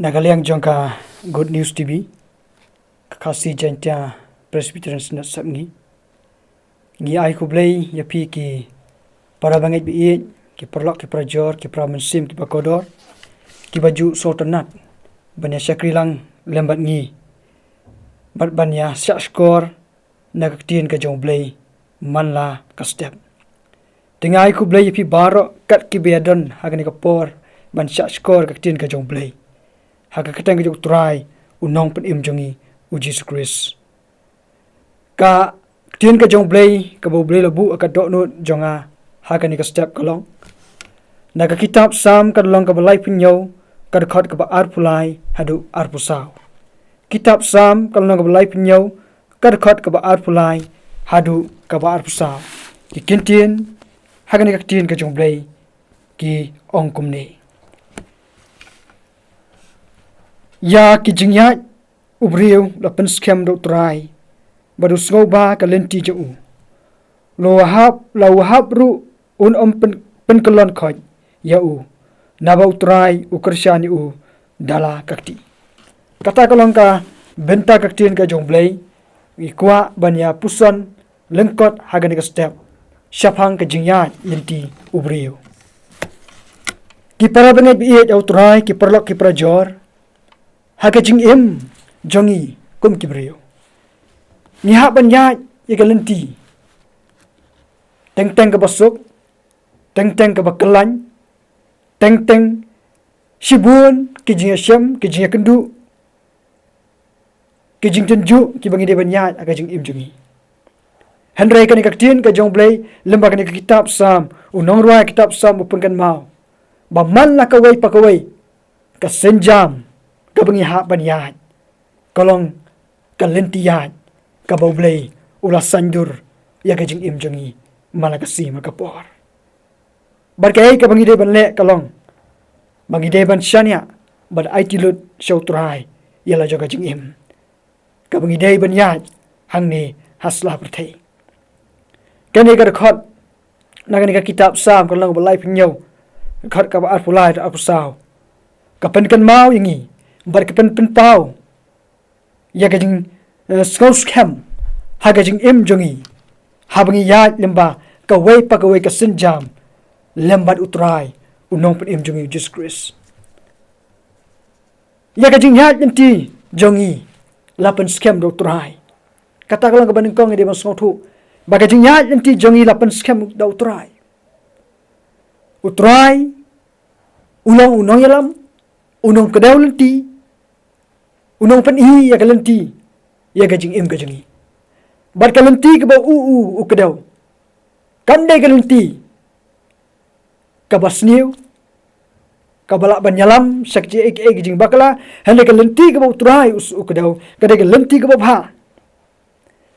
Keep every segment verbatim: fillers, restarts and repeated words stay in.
Na ka liang jong ka Good News T V, ka Khasi Jaintia Presbyterian Synod Sepngi, ngi ai khublei ïa phi ki para bangeit ba ïeit, ki paralok ki parajor, ki para mynsiem ki ba kordor, ki ba ju sngewtynnat ban ïa shakri lang lem bad ngi, bad ban ïa shah shkor na ka ktien ka jong U Blei man la ka step. Te nga ai khublei ïa phi baroh kat ki ba ïadon ha kane ka por ban shah shkor ka ktien ka jong U Blei ha ka kyrteng ka jong U Trai, U Nongpynim jong ngi, U Jisu Khrist. Ka ktien ka jong U Blei kaba U Blei la buh ha ka dohnud jong nga ha kane ka step ka long na ka kitab Salm ka lynnong kaba laiphew hynñiew, ka dkhot kaba arphew lai haduh arphew saw. Kitab Salm ka lynnong kaba laiphew hynñiew, ka dkhot kaba arphew lai haduh kaba arphew saw. Ki kyntien ha kane ka ktien ka jong U Blei ki ong kumne: Ïa ki jingïaid u briew la pynskhem da U Trai, bad u sngewbha ka lynti jong u. La u hap, la u hap ruh un ym pyn, pynkyllon khoit ïa u, naba U Trai u kyrshan ïa u da la ka kti. Kata ka long ka bynta ka ktien ka jong U Blei. Ngi kwah ban ïa puson lyngkot ha kane ka step shaphang ka jingïaid lynti u briew. Ki para bangeit ba ïeit ha U Trai, ki paralok ki parajor, ha ka jingim jong ngi kum ki briew, ngi hap ban ïaid ïa ka lynti teng teng kaba suk, teng teng kaba kyllain, teng teng shibun ki jingïashem, ki jingïakynduh, ki jingtynjuh ki ba ngi dei ban ïaid ha ka jingim jong ngi. Hynrei kane ka ktien ka jong U Blei, lyngba kane ka kitab Salm, u nongrwai kitab Salm u pynkynmaw ba man la kawei pa kawei ka sienjam kaba ngi hap ban ïaid ka long ka lynti ïaid kaba U Blei u la saiñdur ïa ka jingim jong ngi man la ka sngi man ka por. Bad kaei kaba ngi dei ban leh ka long ba ngi dei ban shaniah bad aiti lut sha U Trai ïa la jong ka jingim kaba ngi dei ban ïaid hangne ha sla pyrthei. Kane ka dkhot na kane ka kitab Salm ka lynnong ba laiphew hynñiew, dkhot kaba arphew lai haduh arphew saw, ka pynkynmaw ïa ngi bad ka pynpynpaw ïa ka jing, eh, sngewskhem ha ka jingim jong ngi haba ngi ïaid lyngba kawei pa kawei ka sienjam lem bad U Trai, U Nongpynim jong ngi, U Jisu Khrist. Ïa ka jingïaid lynti jong ngi la pynskhem da U Trai. Kata ka long kaba nyngkong ngi dei ban sngewthuh ba ka jingïaid lynti jong ngi la pynskhem da U Trai. U Trai u long u nongïalam, u nongkdew lynti, u nongpyni ïa ka lynti, ïa ka jingim ka jong ngi. Bad ka lynti kaba u, u, u kdew kam dei ka lynti kaba sniew, kaba lah ban ïalam sha kiei kiei ki jingbakla. Hynrei ka lynti kaba U Trai u, u kdew ka dei ka lynti kaba bha.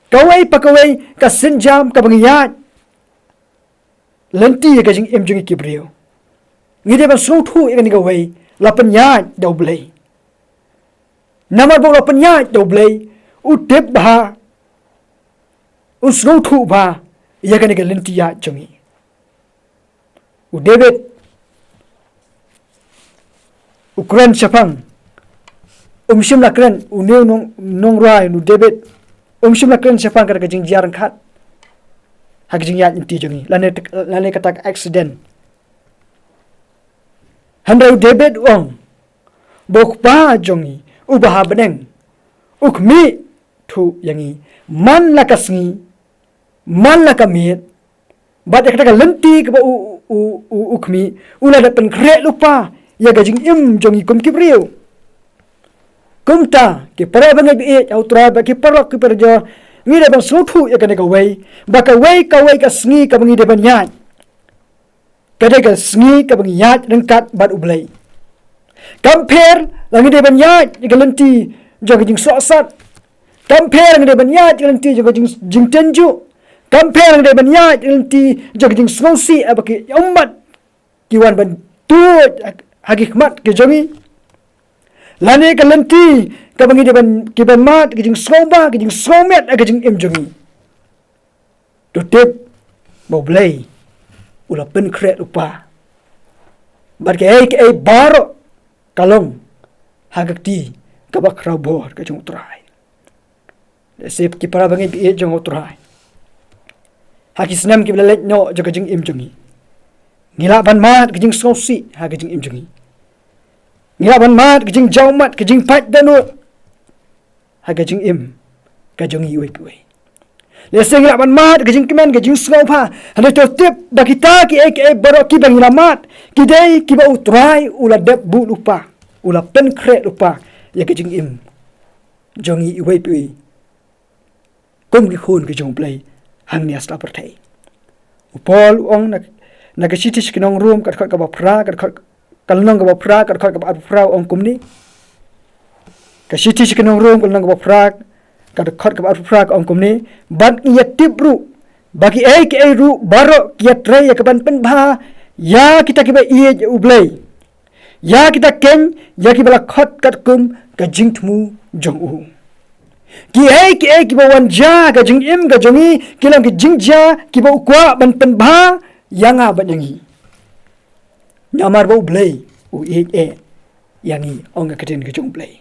Kawei pa kawei ka sienjam kaba ngi ïaid lynti ïa ka jingim jong ngi ki briew, ngi dei ban sngewthuh ïa kane kawei, la pynïaid da U Blei. Namar ba u la pynïaid da U Blei, u tip bha, u sngewthuh bha ïa kane ka lynti ïaid jong ngi. U David u kren shaphang, um shym la kren, une u nong, nongrwai, une u David, um shym la kren shaphang kata ka jingjia ryngkat ha ka jingïaid lynti jong ngi, lane, lane kata ka accident. Hynrei u David u ong ba U Kpa jong ngi uba ha bneng u khmih thuh ïa ngi man la ka sngi, man la ka miet, bad ïa kata ka lynti kaba u, u, u, u khmih, u la dep pynkhreh lypa ïa ka jingim jong ngi kum ki briew. Kumta ki para bangeit ba ïeit ha U Trai bad ki paralok ki parajor, ngi dei ban sngewthuh ïa kane kawei, ba kawei kawei ka sngi kaba ngi dei ban ïaid, ka dei ka sngi kaba ngi ïaid ryngkat bad U Blei. Kam pher la ngi dei ban ïaid ïa ka lynti jong ka jingsohsat. Kam pher la ngi dei ban ïaid ïa ka lynti jong ka jing, jingtynjuh. Kam pher la ngi dei ban ïaid ïa ka lynti jong ka jingsngewsih, eh, ba ki ummat ki wan ban tuid ha, ha ki khmat ki jong ngi. Lane ka lynti kaba ngi dei ban, ki ban mad ka jingsngewbha, ka jingsngewmet ha ka jingim jong ngi. To tip ba U Blei u la pynkhreh lypa. Bad kaei kaei baroh ka long ha ka kti kaba khraw bor ka jong U Trai. Lehse ki para bangeit baieit jong U Trai, ha ki snem kiba la leit noh jong ka jingim jong ngi, ngi lah ban mad ka jingsngewsih ha ka jingim jong ngi. Ngi lah ban mad ka jingjaw mat, ka jingpait dohnud ha ka jingim ka jong ngi iwei pa iwei. Lehse ngi lah ban mad ka jingkmen, ka jingsngewbha. Hynrei to tip ba kita kiei kiei baroh kiba ngi la mad, ki dei kiba U Trai u la dep bud lypa, u la pynkhreh lypa ïa ka jingim jong ngi iwei pa iwei kum ki khun ki jong U Blei hangne ha sla pyrthei. U Paul u ong na, na ka shithi sha ki nong Rom, ka dkhot kaba phra, ka dkhot, ka lynnong kaba phra, ka dkhot kaba arphew phra, u ong kumne. Ka shithi sha ki nong Rom, ka lynnong kaba phra, ka dkhot kaba arphew phra, ka ong kumne. Bad ngi ïa tip ruh ba kiei kiei ruh baroh ki ïatrei ïa kaban pynbha ïa kita kiba ïeit ïa U Blei, ïa kita keiñ ïa kiba la khot katkum ka jingthmu jong u. Kiei kiei kiba wan jia ha ka jingim ka jong ngi ki long ki jingjia kiba u kwah ban pynbha ïa nga bad ïa ngi. Namar ba U Blei u ïeit eh ïa ngi, ong ka ktien ka jong U Blei.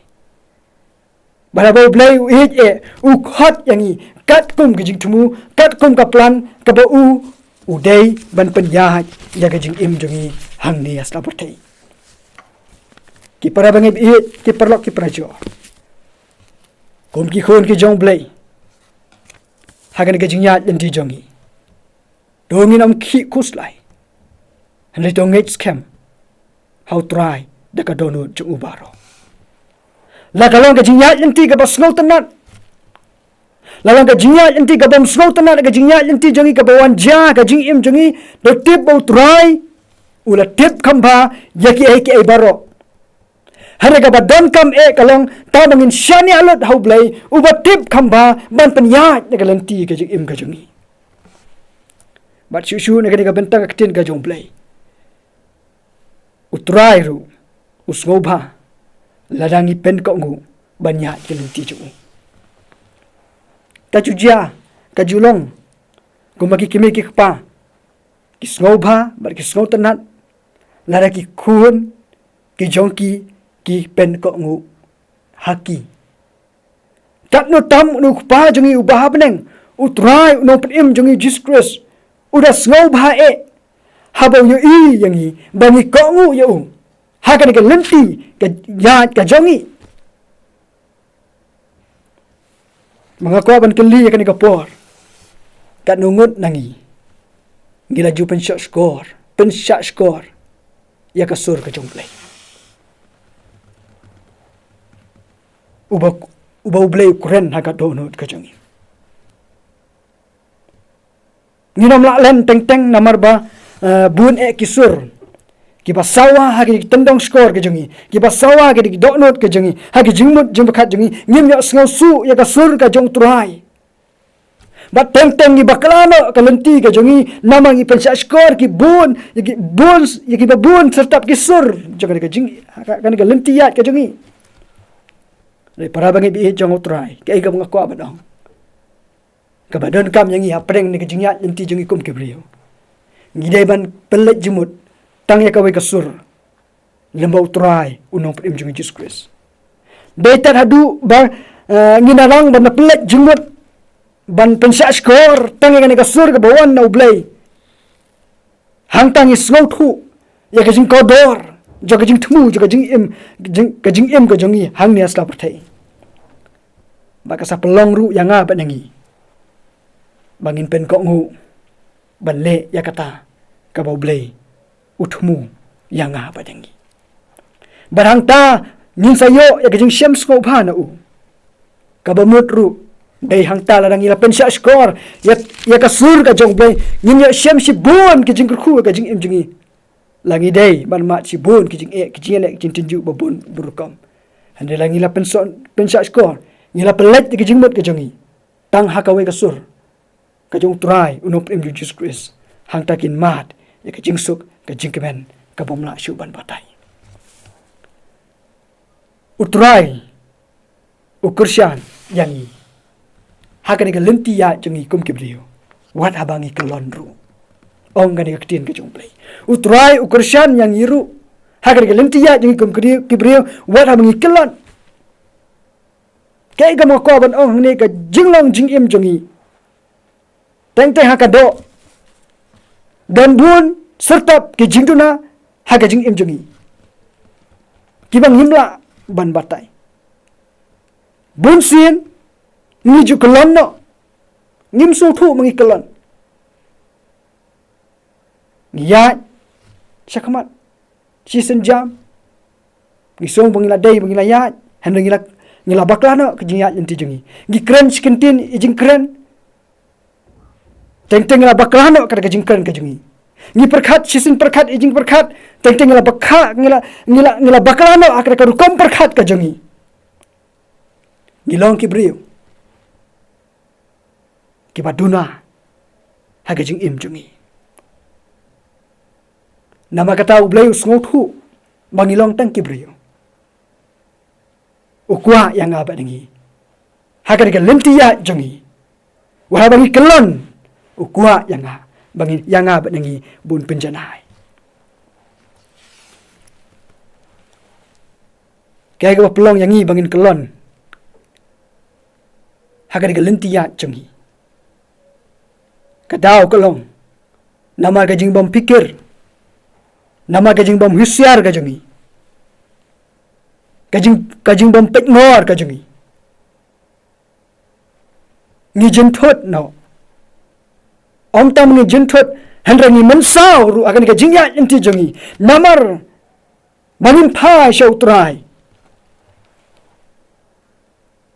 Bad haba U Blei u ïeit eh, u khot ïa ngi katkum ka jingthmu, katkum ka plan kaba u, u dei ban pynïaid ïa ka jingim jong ngi hangne ha sla pyrthei. Ki para bangeit baieit, ki paralok ki parajor, kum ki khun ki jong U Blei, ha kane ka jingïaid lynti jong ngi, to ngin ym khih khuslai, hynrei to ngeit skhem ha U Trai da ka dohnud jong u baroh. La ka long ka jingïaid lynti kaba sngewtynnat, la long ka jingïaid lynti kaba ym sngewtynnat, ka jingïaid lynti jong ngi kaba wan jia ha ka jingim jong ngi, to tip ba U Trai u la tip kham bha ïa kiei kiei baroh. Hynrei kaba donkam eh ka long tang ba ngin shaniah lut ha U Blei uba tip kham bha ban pynïaid ïa ka lynti ka jingim ka jong ngi. Bad shuh shuh na kane ka bynta ka ktien ka jong U Blei, U Trai ruh u sngewbha lada ngi pynkohnguh ban ïaid ka lynti jong u. Ka ju jia, ka ju long kumba ki kmie ki kpa ki sngewbha bad ki sngewtynnat lada ki khun ki jong ki ki pynkohnguh ha ki. Katno tam une u Kpa jong ngi uba ha bneng, U Trai, U Nongpynim jong ngi Jisu Khrist, u da sngewbha eh haba u ïohi ïa ngi ba ngi kohnguh ïa u ha kane ka lynti ka ïaid ka jong ngi. Ma nga kwah ban kylli ïa kane ka por, katno ngut na ngi ngi la ju pynshah shkor, pynshah shkor ïa ka sur ka jong U Blei, uba, uba U Blei u kren ha ka dohnud ka jong ngi. Ngin ym lah len teng teng namar ba, eh, bun eh ki sur kiba sawa ha ki tyndong shkor ka jong ngi, kiba sawa ha ki dohnud ka jong ngi, ha ki jingmut jingpyrkhat jong ngi, ngim ïoh sngewsuk ïa ka sur ka jong U Trai. Bad teng teng ngi bakla noh ka lynti ka jong ngi namar ngi pynshah shkor ki bun, ïa ki bun, ïa kiba bun syrtap ki sur jong kane ka jing, ka, kane ka lynti ïaid ka jong ngi. Hynrei para bangeit baieit jong U Trai, kaei kaba nga kwah ban ong, kaba donkam ïa ngi hapdeng ne ka jingïaid lynti jong ngi kum ki briew, ngi dei ban pynleit jingmut tang ïa kawei ka sur, lem bad U Trai, U Nongpynim jong ngi Jisu Khrist. Dei tad haduh ba, eh, ngin nang ban pynleit jingmut ban pynshah shkor tang ïa kane ka sur kaba wan na U Blei, hangta ngi sngewthuh ïa ka jingkordor jong ka jingthmu jong ka jingim, jing, ka jingim ka jong ngi hangne ha sla pyrthei. Bad ka sa pynlong ruh ïa nga bad ïa ngi ba ngin pynkohnguh ban leh ïa kata kaba U Blei u thmu ïa nga bad ïa ngi. Bad hangta ngin sa ïoh ïa ka jingshem sngewbha na u. Kaba mut ruh, dei hangta lada ngi la pynshah shkor ïa, ïa ka sur ka jong U Blei, ngin ïoh shem shibun ki jingkyrkhu ka jingim jong ngi. La ngi dei ban mad shibun ki jingeh, ki jingeh, ki jingtynjuh ba bun, bun rukom. Hynrei la ngi la pynshah, pynshah shkor, ngi la pynleit ïa ka jingmut ka jong ngi tang ha kawei ka sur, ka jong U Trai, U Nongpynim jong ngi Jisu Khrist, hangta kin mad ïa ka jingsuk ka jingkmen kaba ym lah shuh ban batai. U Trai u kyrshan ïa ngi ha kane ka lynti ïaid jong ngi kum ki briew, wat haba ngi kyllon ruh, ong kane ka ktien ka jong U Blei. U Trai u kyrshan ïa ngi ruh Ha kane ka lynti ïaid jong ngi kum ki briew, ki briew, wat haba ngi kyllon. Kaei kaba nga kwah ban ong hangne, ka jinglong jingim jong ngi. Teng teng ha ka doh, don bun syrtap ki jingduna ha ka jingim jong ngi, kiba ngim lah ban batai. Bunsien ngi ju kyllon noh, ngim sngewthuh ma ngi kyllon. Ngi ïaid shakhmat shisien jam, ngi sngew ba ngi la dei, ba ngi la ïaid, hynrei ngi la, ngi la bakla noh ka jingïaid lynti jong ngi. Ngi kren shi kyntien i jingkren, teng teng ngi la bakla noh ka, ka jingkren ka jong ngi. Ngi pyrkhat shisien pyrkhat i jingpyrkhat, teng teng ngi la bakla, ngi la, ngi la, ngi la bakla noh ka, ka rukom pyrkhat ka jong ngi. Ngi long ki briew kiba duna ha ka jingim jong ngi. Namar kata U Blei u sngewthuh ba ngi long tang ki briew. U kwah ïa nga bad ngi ha kane ka lynti ïaid jong ngi. Wat haba ngi kyllon, u kwah ïa nga, ba ngi, ïa nga bad ngi bun pynjanai. Kaei kaba pynlong ïa ngi ba ngin kyllon ha kane ka lynti ïaid jong ngi? Ka daw ka long namar ka jingbym pyrkhat, namar ka jingbym husiar ka jong ngi, ka jing, ka jingbym peit ngor ka jong ngi. Ngi jynthut noh. Ym tang ngi jynthut, hynrei ngi mynsaw ruh ha kane ka jingïaid lynti jong ngi. Namar ba ngim phai sha U Trai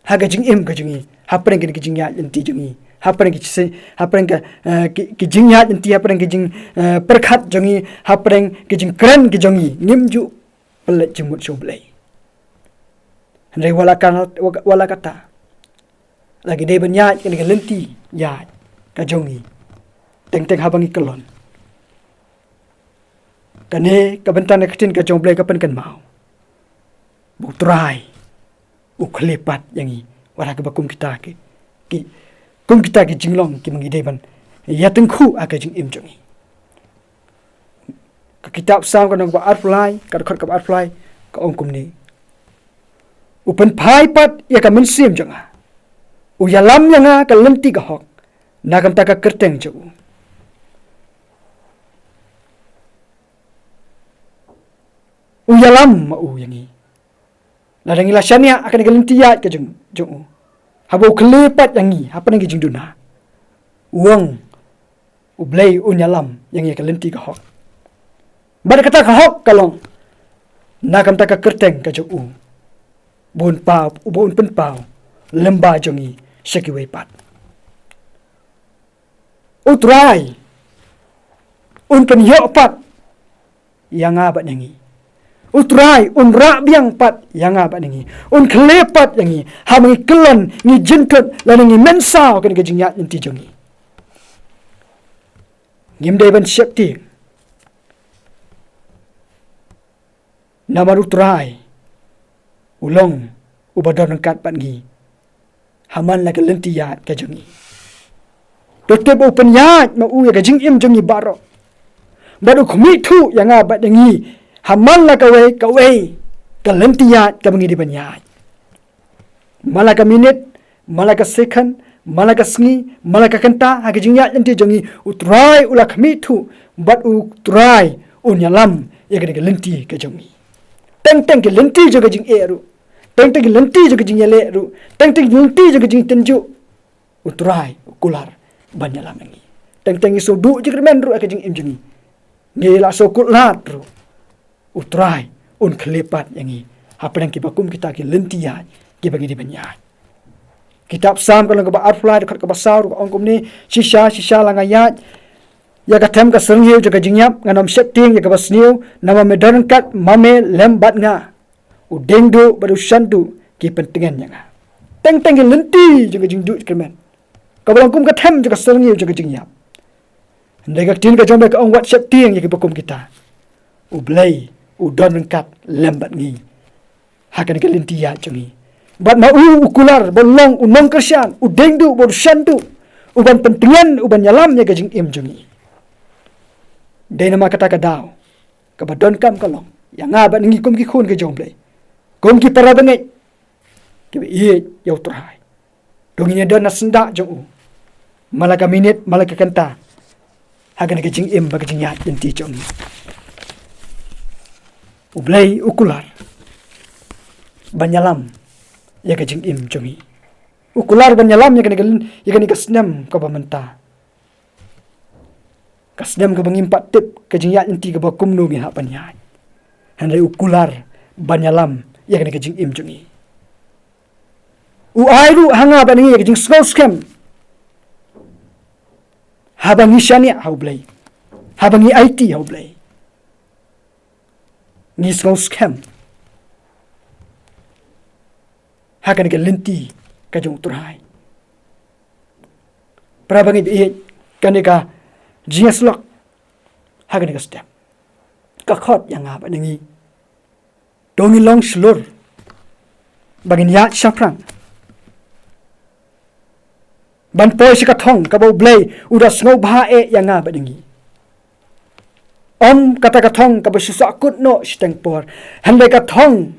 ha ka jingim ka jong ngi, hapdeng ka jingïaid lynti jong ngi, hapdeng ka jing, hapdeng ka, eh, ki, ki jingïaid lynti, hapdeng ka jing, eh, pyrkhat jong ngi, hapdeng ka jingkren ka jong ngi, ngim ju pynleit jingmut sha U Blei. Hynrei wat la ka, wat la kata, la ngi dei ban ïaid kane ka lynti ïaid ka jong ngi, teng teng haba ngi kyllon. Kane ka bynta na ka ktien ka jong U Blei ka pynkynmaw ba U Trai u khlieh pat ïa ngi wat ha kaba kum kita ki, ki, kum kita ki jinglong kiba ngi dei ban ïatyngkhuh ha ka jingim jong ngi. Ka kitab Salm ka lynnong ba arphew lai, ka dkhot kaba arphew lai, ka ong kumne: U pynphai pat ïa ka mynsiem jong nga, u ïalam ïa nga ka lynti ka hok na ka bynta ka kyrteng jong u. U ïalam ma u ïa ngi. Lada ngi la shaniah ha kane ka lynti ïaid ka jong, jong u, haba u khlieh pat ïa ngi hapdeng ka jingduna, u ong U Blei un ïalam ïa ngi ka lynti ka hok. Bad kata ka hok ka long na ka bynta ka kyrteng ka jong u, ba un paw, uba un pynpaw lymba jong ngi sha kiwei pat. U Trai un pynïoh pat ïa nga bad ïa ngi. U Trai un rah biang pat ïa nga bad ïa ngi. Un khlieh pat ïa ngi haba ngi kyllon, ngi jynthut lane ngi mynsaw kane ka jingïaid lynti jong ngi. Ngim dei ban sheptieng. Namar U Trai u long uba don ryngkat bad ngi ha man la ka lynti ïaid ka jong ngi. To tip u pynïaid ma u ïa ka jingim jong ngi baroh. Bad u khmih thuh ïa nga bad ïa ngi ha man la kawei kawei ka lynti ïaid kaba ngi dei ban ïaid. Man la ka minit, man la ka second, man la ka sngi, man la ka kynta, ha ka jingïaid lynti jong ngi, U Trai u la khmih thuh, bad U Trai un ïalam ïa ka lynti ka jong ngi. Teng teng ka lynti jong ka jingeh ruh, teng teng ka lynti jong ka jingïaleh ruh, teng teng ka lynti jong ka jingtynjuh, U Trai u kular ban ïalam ïa ngi. Teng teng ngi shu duh jingkyrmen ruh ha ka jingim jong ngi, ngi la shu kular ruh, U Trai un khlieh pat ïa ngi hapdeng kiba kum kita ki lynti ïaid kiba ngi dei ban ïaid. Kitab Salm ka lynnong kaba arphew lai, dkhot kaba saw ruh ka ong kumne: Shisha shisha la nga ïaid ïa ka them ka syrngiew jong ka jingïap, ngan ym sheptieng ïa kaba sniew, namar me don ryngkat ma me lem bad nga. U dieng duh bad u shan duh ki pyntngen ïa nga. Teng teng ki lynti jong ka jingduh jingkyrmen, kaba long kum ka them jong ka syrngiew jong ka jingïap. Hynrei ka ktien ka jong U Blei ka ong wat sheptieng ïa kiba kum kita. U Blei u don ryngkat lem bad ngi ha kane ka lynti ïaid jong ngi. Bad ma u u kular ban long u nongkyrshan, u dieng duh bad u shan duh, uban pyntngen, uban ïalam ïa ka jingim jong ngi. Dei namar kata ka daw kaba donkam ka long ïa nga bad ngi kum ki khun ki jong U Blei, kum ki para bangeit kiba ïeit ïa U Trai. To ngin ïa don na syndah jong u man la ka minit, man la ka kynta, ha kane ka jingim bad ka jingïaid lynti jong ngi. U Blei u kular ban ïalam ïa ka jingim jong ngi. U kular ban ïalam ïa kane ka lyn-, ïa kane ka snem kaba mynta. Ka snem kaba ngim pat tip ka jingïaid lynti kaba kumno ngin hap ban ïaid. Hynrei u kular ban ïalam ïa kane ka jingim jong ngi. U ai ruh ha nga bad ngi ïa ka jingsngewskhem haba ngi shaniah ha U Blei, haba ngi aiti ha U Blei. Ngi sngewskhem ha kane ka lynti ka jong U Trai. Para bangeit, kane ka jingïasyllok ha kane ka step ka khot ïa nga bad ïa ngi. To ngin long shlur ba ngin ïaid shaphrang ban poi sha ka thong kaba U Blei u da sngewbha eh ïa nga bad ïa ngi. Ym kata ka thong kaba shu sahkut noh shiteng por, hynrei ka thong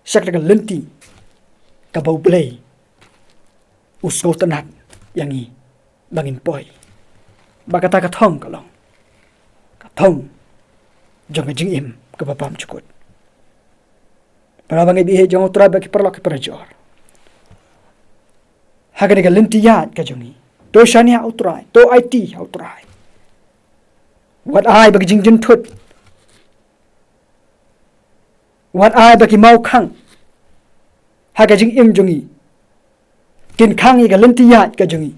sha kata ka lynti kaba U Blei u sngewtynnat ïa ngi ba ngin poi. Ba kata ka thong ka long ka thong jong ka jingim kaba bymjukut. Para bangeit ba ïeit jong U Trai bad ki paralok ki parajor, ha kane ka lynti ïaid ka jong ngi, to shaniah ha U Trai, to aiti ha U Trai. Wat ai ba ki jingjynthut, wat ai ba ki mawkhang ha ka jingim jong ngi kin khang ïa ka lynti ïaid ka jong ngi,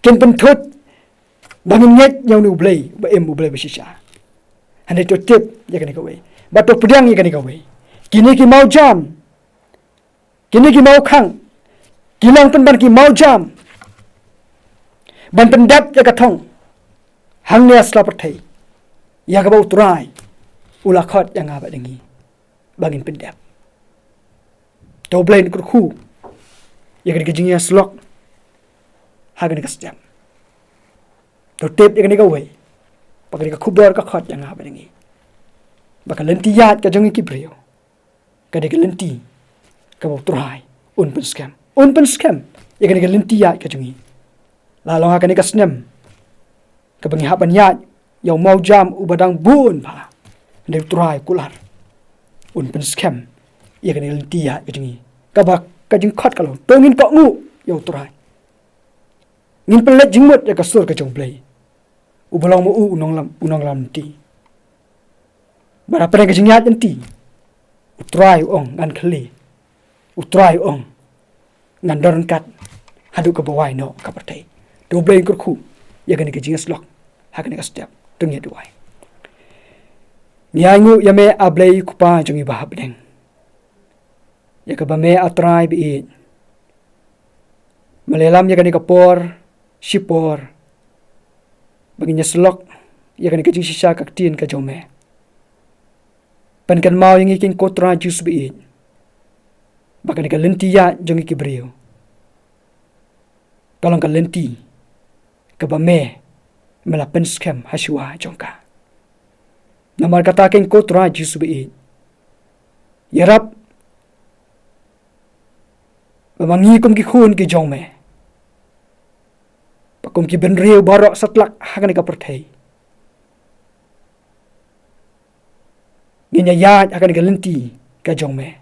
kin pynthut ba ngin ngeit ïa une U Blei ba im, U Blei ba shisha. Hynrei to tip ïa kane kawei, ba to pdiang ïa kane kawei. Kine ki mawjam, kine ki mawkhang ki long pynban ki mawjam ban pyndep ïa ka thong hangne ha sla pyrthei ïa kaba U Trai u la khot ïa nga bad ïa ngi ba ngin pyndep. To U Blei un kyrkhu ïa kane ka jingïasyllok ha kane ka step. To tip ïa kane kawei, ba kane ka khubor ka khot ïa nga bad ïa ngi ba ka lynti ïaid ka jong ngi ki briew ka dei ka lynti kaba U Trai un pynskhem, un pynskhem ïa kane ka lynti ïaid ka jong ngi. La long ha kane ka snem kaba ngi hap ban ïaid ïa u mawjam uba dang bun bha, hynrei U Trai u kular un pynskhem ïa kane ka lynti ïaid ka jong ngi. Kaba ka jingkhot ka long, to ngin kohnguh ïa U Trai, ngin pynleit jingmut ïa ka sur ka jong U Blei uba long ma u u nonglam, u nonglam lynti. Bad hapdeng ka jingïaid lynti, U Trai u ong ngan khlei, U Trai u ong ngan don ryngkat haduh kaba wai noh ka pyrthei. To U Blei un kyrkhu ïa kane ka jingïasyllok ha kane ka step. To ngin ïa duwai. Ngi ainguh ïa me A Blei Kpa jong ngi ba ha bneng, ïa kaba me A Trai ba ïeit, me la ïalam ïa kane ka por shi por ba ngin ïasyllok ïa kane ka jingshisha ka ktien ka jong me. Pynkynmaw ïa ngi keiñ ko Trai Jisu ba ïeit, ba kane ka lynti ïaid jong ngi ki briew ka long ka lynti kaba me, me la pynskhem ha shuwa jong ka. Namar kata keiñ ko Trai Jisu ba ïeit, ïarap ba ma ngi kum ki khun ki jong me, ba kum ki bynriew baroh satlak ha kane ka pyrthei, ngin ïa ïaid ha kane ka lynti ka jong me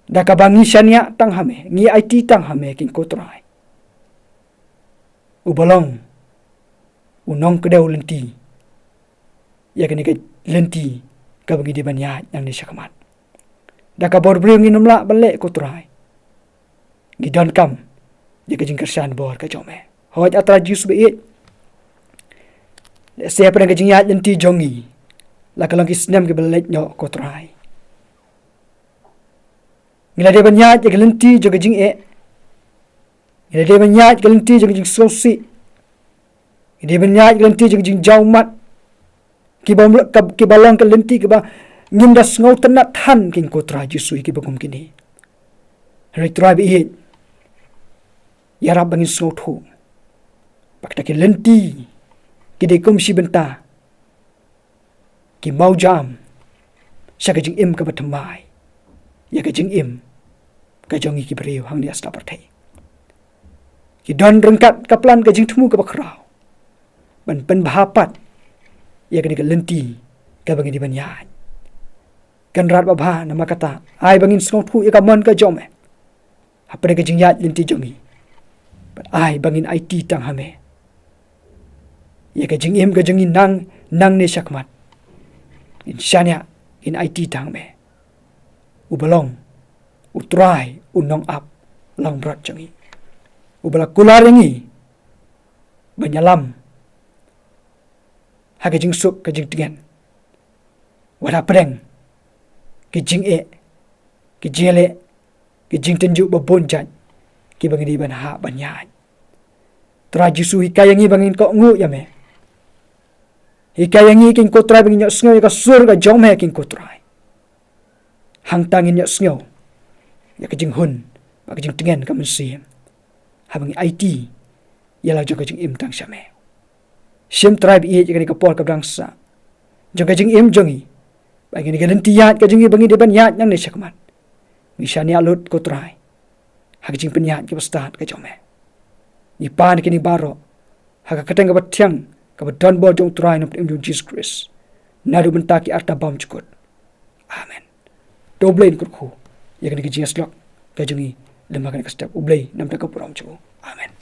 da kaba ngi shaniah tang ha me, ngi aiti tang ha me keiñ ko Trai uba long u nongkdew lynti ïa kane ka lynti kaba ngi dei ban ïaid nangne shakhmat. Da ka bor briew ngin ym lah ban leh ko Trai, ngi donkam ïa ka jingkyrshan bor ka jong me. Hooid A Trai Jisu ba ïeit, lehse hapdeng ka jingïaid lynti jong ngi la ka long ki snem kiba la leit noh ko Trai, ngi la dei ban ïaid ïa ka lynti jong ka jingeh, ngi la dei ban ïaid ïa ka lynti jong ka jingsngewsih, ngi la dei ban ïaid ïa ka lynti jong ka jingjaw mat, kiba, kiba long ka lynti kaba ngim da sngewtynnat than keiñ ko Trai Jisu ïa kiba kum kine. Hynrei Trai ba ïeit, ïarap ba ngin sngewthuh ba kita ki lynti ki dei kum shi bynta ki mawjam sha ka jingim kaba thymmai ïa ka jingim ka jong ngi ki briew hangne ha sla pyrthei. Ki don ryngkat ka plan ka jingthmu kaba khraw ban pynbha pat ïa kane ka lynti kaba ngi dei ban ïaid. Kynrad babha, namar kata ai ba ngin sngewthuh ïa ka mon ka jong me hapdeng ka jingïaid lynti jong ngi. Bad ai ba ngin aiti tang ha me ïa ka jingim ka jong ngi nang, nangne shakhmat. Ngin shaniah, ngin aiti tang ha me, uba long U Trai, U Nongap Langbrot jong ngi, uba la kular ïa ngi ban ïalam ha ka jingsuk ka jingtngen, wat hapdeng ki jingeh, ki jingïaleh, ki jingtynjuh ba bun jait kiba ngi dei ban hap ban ïaid. Trai Jisu, hikai ïa ngi ba ngin kohnguh ïa me. Hikai ïa ngi, ko Trai, ba ngin ïohsngew ïa ka sur ka jong me, ko Trai. Hangta ngin ïohsngew ïa ka jinghun bad ka jingtngen ka mynsiem haba ngi aiti ïa la jong ka jingim tang sha me. Shim, Trai, ba ïeit, ïa kane ka por kaba dang sah jong ka jingim jong ngi, ba ïa kane ka lynti ïaid ka jong ngi ba ngi dei ban ïaid nangne shakhmat, ngi shaniah lut, ko Trai, ha ka jingpynïaid kaba stad ka jong me. Ngi pan ïa kine baroh ha ka kyrteng kaba thiang kaba donbor jong U Trai Nongpynim jong ngi, U Jisu Khrist, naduh mynta ki arta bymjukut. Amen. To U Blei un kyrkhu ïa kane ka jingïasyllok ka jong ngi lem ha kane ka step. U Blei un ïaid bad ka burom jong u. Amen.